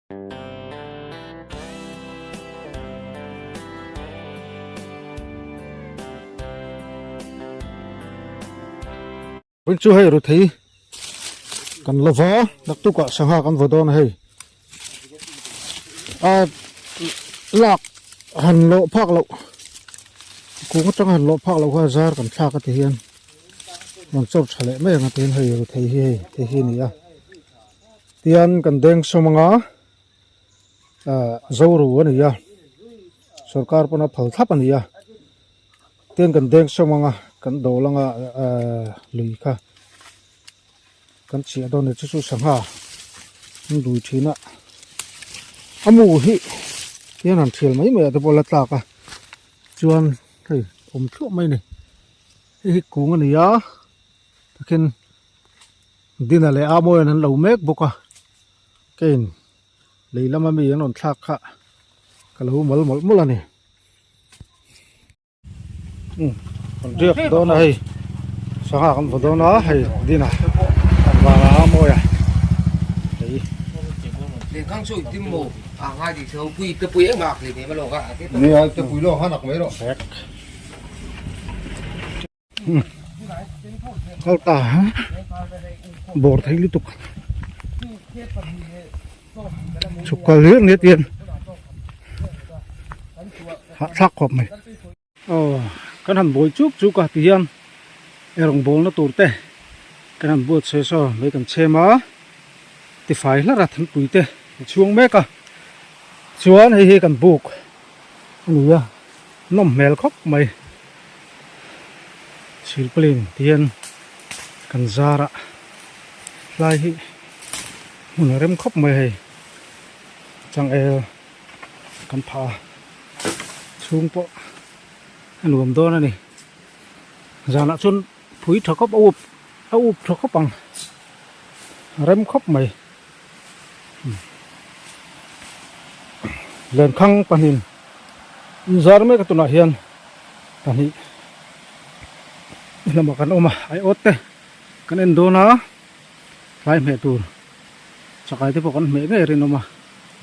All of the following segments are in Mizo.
Rin chu hei ruthei kan la va naktukah sangha kan vaw dawn a hei a lak han lawh phak loh kung atanga han lawh phak loh kha zar kan thlak a ti hian rawn chawr tha leh mai ang a ti hian hei ruthei hi hei hei hi a ni a tian kan deng sawm anga ah zoru a ni a sorkar pawn a phal thlap a ni a. Tian kan deng sawm anga kan dawl anga ahh lui kha kan chhiah dawn a ni chu chu sangha an lui thin a a mu hi tian han thial mai mai ah te pawh a la tlak a chuan hei awm thluah mai a ni hei hi kung a ni a takhin dina leh a mawiin an lo mek bawk a keiin lei lama mi an rawn thlak kha ka lo mal mawlh mawlh a ni. Kan riak dawn a hei sangha kan vaw dawn a hei dina vana a mawi a hei kal ta bawr thei lutuk chhuk kal hlir nia tian hahthlak khawp mai aw kan han bawi chuk chuk a tihian erawng bawlna tur te kan han buatsawi saw mai kan chhem a tifai hlar a thingpui te a chhung mek a chuan hei hi kan buk a ni a. Nawm hmel khawp mai. Silpaulin ti hian kan zar a hlai hi hmun a rem khawp mai hei changel kan phah a chhung pawh a nuam dawn a ni zanah chuan phui tha khawp a up a up tha khawp ang a rem khawp mai Lenkhang pahnih inzar mek a tunah hian pahnih lamah kan awm a aiawt te kan en dawn a tlai hmeh tur chakai te pawh kan hmeh ngei rinawm a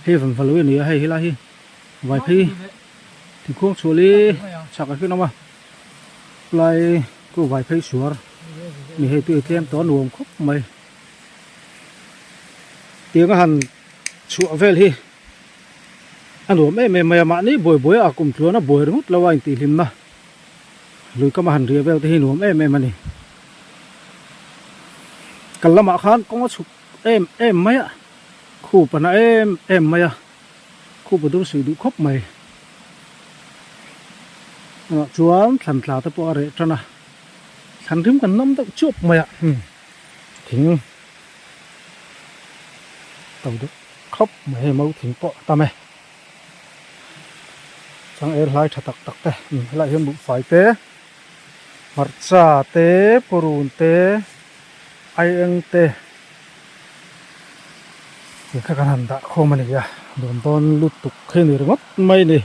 hei van va lo a ni a hei helai hi vai phei thingkung chhuah li chhak ah khian a awm a lai chu vai phei suar ni hei tui tlem tawh a nuam khawp mai. Tiang a han chhuah vel hi a nuam em em mai a, mahni buai buai a kum tluan a buai ringawt lo a intihhlimna lui kam a han riah vel te hi nuam em em a ni. Kal lamah khan kawng a chhuk em em mai a, khup a na em em mai a, khup a dur suih duh khawp mai. Tunah chuan thlan tla te pawh a reh tan a, thlan rim kan nam deuh chuap mai a. Thing to deuh khawp mai hei mau thing pawh a tam e chang er hlai tha tak tak te helaiah hian buhfai te hmarcha te purun te aieng te thing kha kan han dah khawm a ni a nuam dawn lutuk hi ni ringawt mai a ni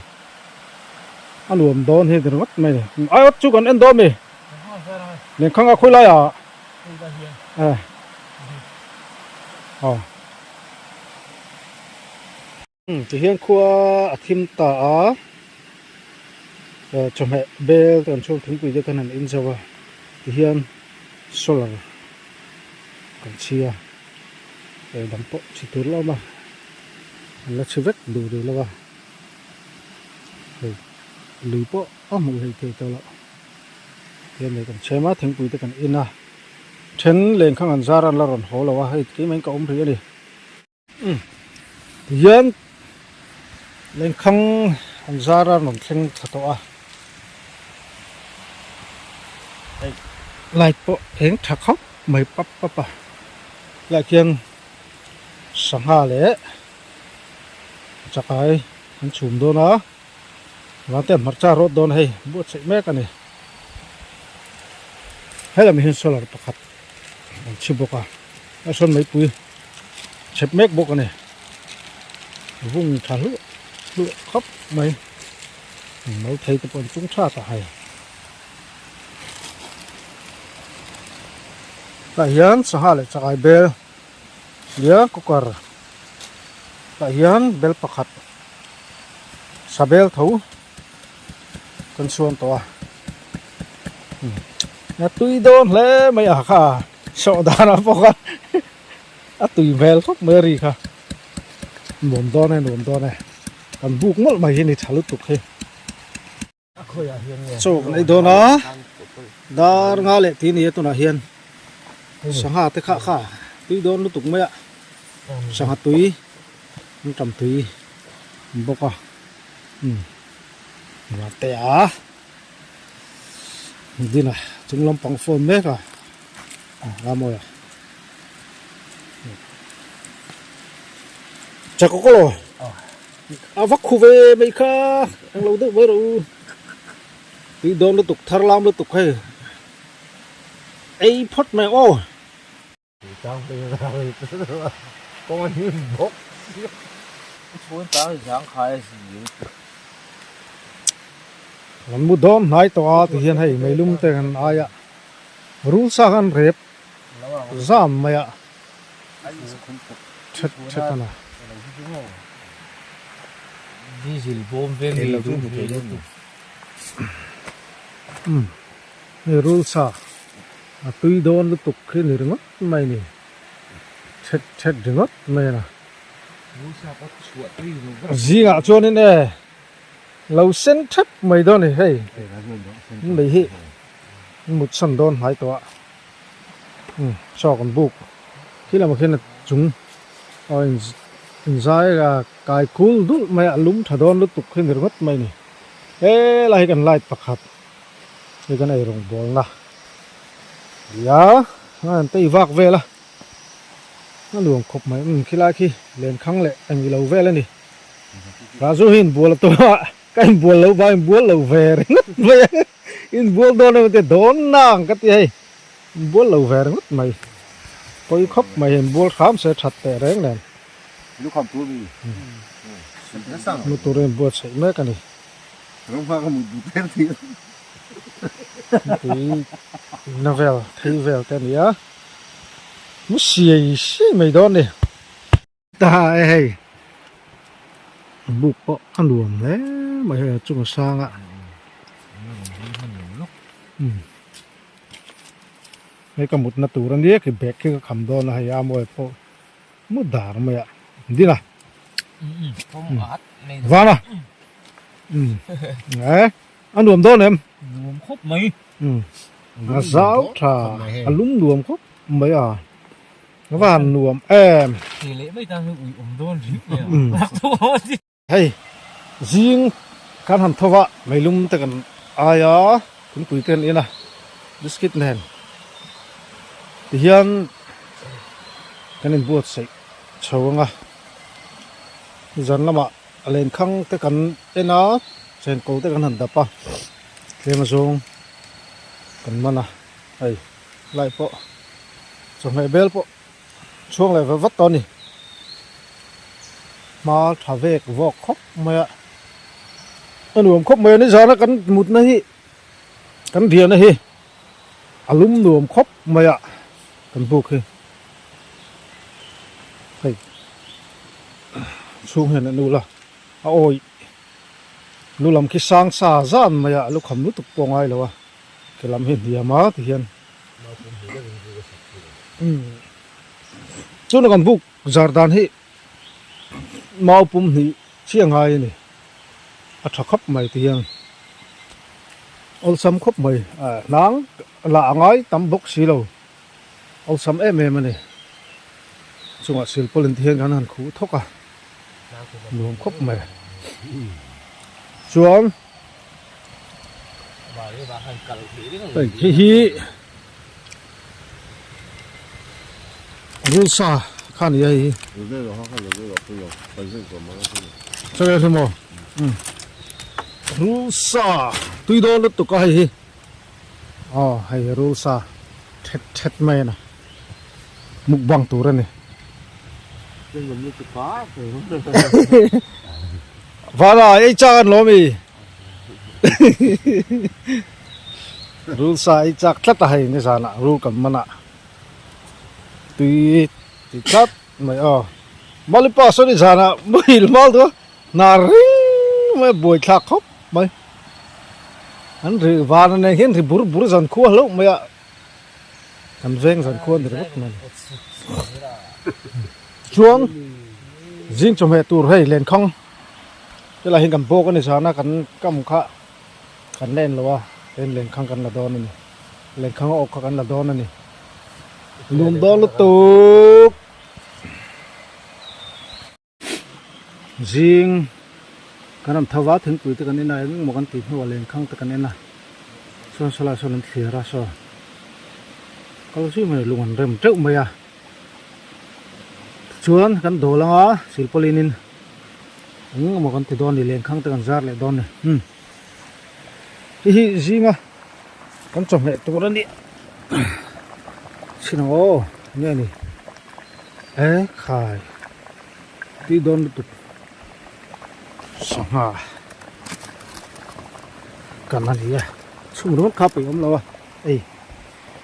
a nuam dawn hi ni ringawt mai a ni aiawt chu kan en dawn a mi lenkhang a khawi laiah. Tihian khua a thim ta a chawhmeh bel te kan chhung thingpui te khan an in zo a tihian solar kan chhi a ei dang pawh chhi tur la awm a an la chhi vek duh rih lo a hei lui pawh a hmuh theih thei tawh loh. Tihian lei kan chhem a thingpui te kan in a then lenkhang an zar an la rawn haw lo a hei keimah in ka awm rih a ni umm tihian lenkhang an zar a rawn thleng thla tawh a hei light pawh eng tha khawp mai pap pap a helaiah khian sangha leh chakai an chhum dawn a. Vante hmarcha rawt dawn hei buatsaih mek a ni. Helam hian solar pakhat an chhi bawk a, a sawn meipui chhep mek bawk a ni. Vung tha hluah hluah khawp mai mau thei te pawh an chung tha ta hei. Tah hian sangha leh chakai bel nia cooker. Tah hian bel pakhat sabel tho kan chhuang tawh a a tui dawn hle mai a kha sawh danah pawh khan a tui hmel khawp mai a ri kha nuam dawn e nuam dawn e kan buk mawlh mai hi ni tha lutuk hi. Chaw kan ei dawn a dar nga leh tih a ni a tunah hian sangha te kha kha tui dawn lutuk mai a sangha tui an tam tui an bawk a umm vate a dina chung lampang phone mek a Ramawia chakawkawlaw. A va khu ve mai kha eng lo deuh mai rawh u tui dawn lutuk thar lam lutuk hei ei phawt mai aw. Kan mu dawn hnai tawh a ti hian hei meilum te kan aia rul sa khan rep zam mai a. Thet thet a na. Diesel bawm veng ni chu hmu thei lutuk. Umm hei rul sa a tui dawn lutuk khi ni ringawt mai ni. Thet thet ringawt mai a na. Rul sa pawh chhuah tui lo vek. Zingah chuanin e lo sen thep mai dawn a ni hei. Lei hi mut san dawn hnai tawh a. Umm saw kan buk khi lamah khian a chung a in inzai a kai kul dulh mai a a lum tha dawn lutuk khi ni ringawt mai a ni helai hi kan light pakhat hei kan eirawng bawlna nia a an tei vak vel a a nuam khawp mai umm khilai khi lenkhang leh eng ilo vel a ni Raju hi inbual a tum a ka inbual lo va inbual lo ve ringawt mai a. Inbual dawn emaw te dawn nang ka ti hei inbual lo ve ringawt mai pawi khawp mai hei inbual hram se that teh reng nen mu turin inbuatsaih mek a ni tui na vel thei vel te a ni a mu siai siai mai dawn a ni. Ta e hei buk pawh a nuam hle mai hei a chung a sang a umm hei ka mutna tur a nia khi bag khi ka kham dawn a hei a mawi pawh mu dar mai a ding a van a umm e a nuam dawn em nuam khawp mai umm a zau tha a lum nuam khawp mai a. Ka va han nuam em. Thei leh mai tan hian ui awm dawn rih mai a. Hei zing kan han tho va meilum te kan ai a thingpui te kan in a biscuit nen tihian kan inbuatsaih chho ang a zan lamah a lenkhang te kan en a chengkawl te kan han dap a tlem azawng kan man a hei. Lai pawh chawhmeh bel pawh chhuang leh vat vat tawh a ni. Hma tha vek vawk khawp mai a, a nuam khawp mai a ni zana kan mutna hi kan riahna hi a lum nuam khawp mai a kan buk hi hei chhung hian a nu la a awih lu lam khi sang sa zan mai a lukham lutuk pawh a ngai lo a. Ke lam hi hniam a ti hian chuna kan buk zar dan hi mau pum hnih chiah ngai a ni a tha khawp mai ti hian awlsam khawp mai hnang lah a ngai tam bawk si lo awlsam em em a ni chungah silpaulin ti hian kan han khuh thawk a nuam khawp mai chuan. Hei khi hi rul sa kha a ni a hei hi sawi a hlim aw rul sa tui dawn lutuk a hei hi aw hei rul sa thet thet mai a ni mukbang tur a ni. Vala ei chak an lawm i rul sa ei chak tlat a hei nizanah rul kan man a tui ti tlat mai aw. Malipa saw ni zanah muhil mal chu hna ring mai a buai thlak khawp mai. An ri van nen hian ri bur bur zan khua hlauh mai a, kan veng zan khua a ni ringawt mai a ni. Chuan zing chawhmeh tur hei lenkhang helai hian kan bawk a ni zana kan kam kha kan la en lo a tin lenkhang kan la dawn a ni lenkhang a awk kha kan la dawn a ni lum dawn lutuk. Zing kan rawn tho va thingpui te kan en a eng emaw kan tih hnuah lenkhang te kan en a chuan saw lai sawn an thlir a saw kal zui mai lung an rem teuh mai a tichuan kan dawl anga silpawlin in eng emaw kan ti dawn a ni lenkhang te kan zar leh dawn a ni umm hei hi zinga kan chawhmeh tur a nih chin ang aw nge ni e khai tui dawn lutuk sangha kan a ni a chhung ringawt kha pui awm lo a ei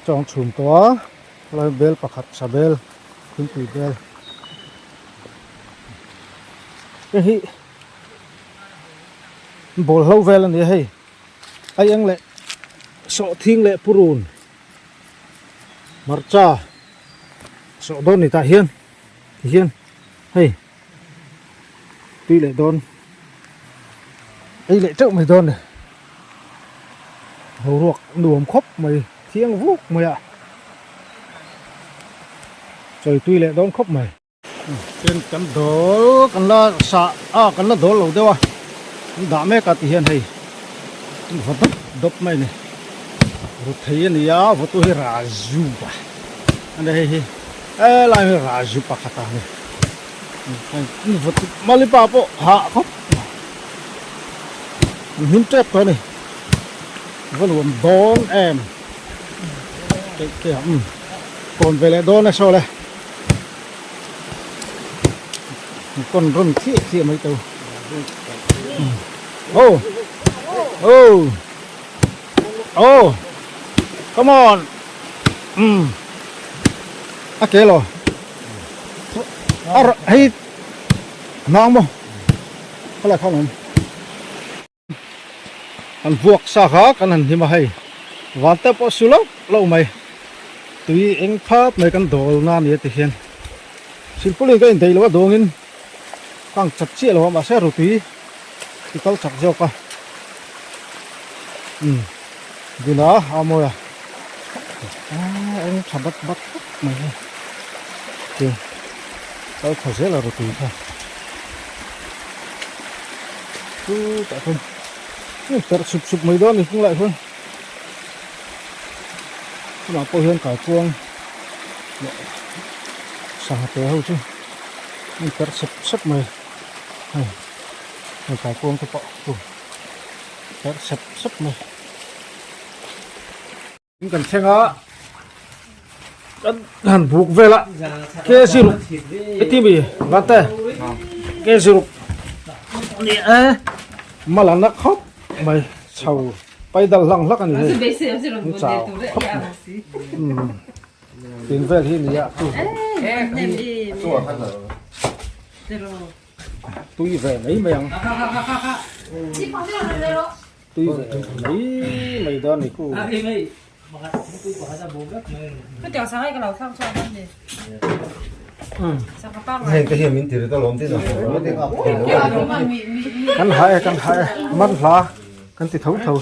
chawng chhum tawh a helai bel pakhat sa bel thingpui bel hei hi bawlhlo vel a ni a hei. A eng leh sawhthing leh purun hmarcha sawh dawn ni tah hian tihian hei tui leh dawn ei leh teuh mai dawn ni boruak nuam khawp mai thiang vuk mai a chawi tui leh dawn khawp mai. Chuan kan dawl kan la sah a kan la dawl lo deuh a an dah mek a ti hian hei an va dawp dawp mai a ni rut thei a ni a vawtu hi Raju a ani hei hi helai hi Raju pakhat a ni an vawtu Malipa pawh hah khawp an hlim tep tawh a ni va nuam dawn em keih keih ah umm kawn ve leh dawn e saw le. Kawn rawn thliah thliah mai tawh oh oh oh come on um a ke lo a hei nang maw khalai khan awm. Kan vuak sa kha kan han hlim a hei van te pawh su loh loh mai tui eng phap mai kan dawl na ania ti hian silpawlin ka indaih loh a dawngin ka ang chat chiah lo a mahse ru tui ti kal chak zawk a umm dila a mawi a eng tha bat bat khawp mai hi ti kal tha zel a ru tui kha. Chutah chuan hei perh chhup chhup mai dawn a ni kawng laiah chuan chutah pawh hian kaikuang leh sangha te ho chu an perh chep chep mai hei hei kaikuang te pawh chu perh chep chep mai. Kan thleng a kan han buk vel a ke ziruk heti mi vate ke ziruk ni e mala na khawp mai chho paidal hlang hlak ani hei ni chau khawp mai tin vel hi ni a chu tui ve mai mai ang. Tui ve mai mai dawn ni ku. Kan ha e kan ha e man hla kan ti tho tho.